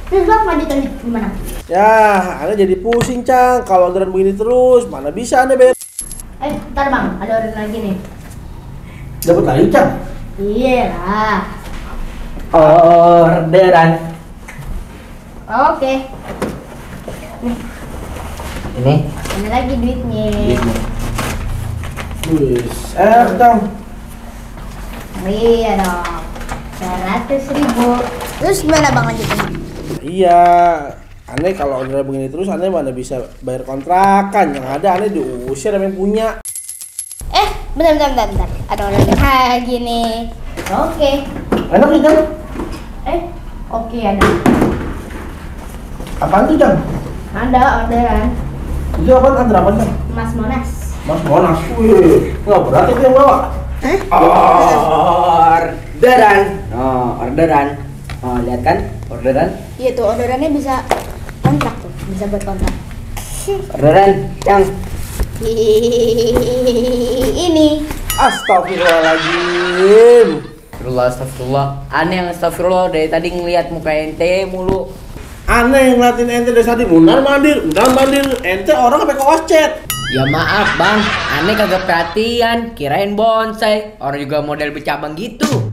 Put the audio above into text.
Terus bang lanjutin gimana? Ya, Anda jadi pusing Cang. Kalau orderan begini terus, mana bisa Anda bayar? Ntar bang, ada orderan lagi nih. Dapat lagi Cang? Iya lah. Orderan. Oke. Nih, Ini ada lagi duitnya. Wis, Cang. Iya dong. 100.000. Terus gimana bang lanjutin? Iya, Anda kalau orderan begini terus, Anda mana bisa bayar kontrakan? Yang ada Anda diusir sama yang punya. Bentar. Ada orderan lagi nih. Oke. Enak nih Cang? Oke ada. Apaan tuh Cang? Ada orderan. Itu apaan? Order apaan Cang? Mas Monas. Mas Monas, wih, nggak berat itu yang bawa. orderan. Orderan. Lihat kan orderan. Iya tuh orderannya bisa kontrak tuh, bisa buat kontrak. Orderan, Cang. Ini. Astagfirullahaladzim. Astagfirullah. Aneh yang astagfirullah dari tadi ngelihat muka ente mulu. Aneh yang ngeliatin ente dari tadi mundar mandir. Ente orang sampai kawas chat. Ya maaf bang, aneh kagak perhatian, kirain bonsai. Orang juga model bercabang gitu.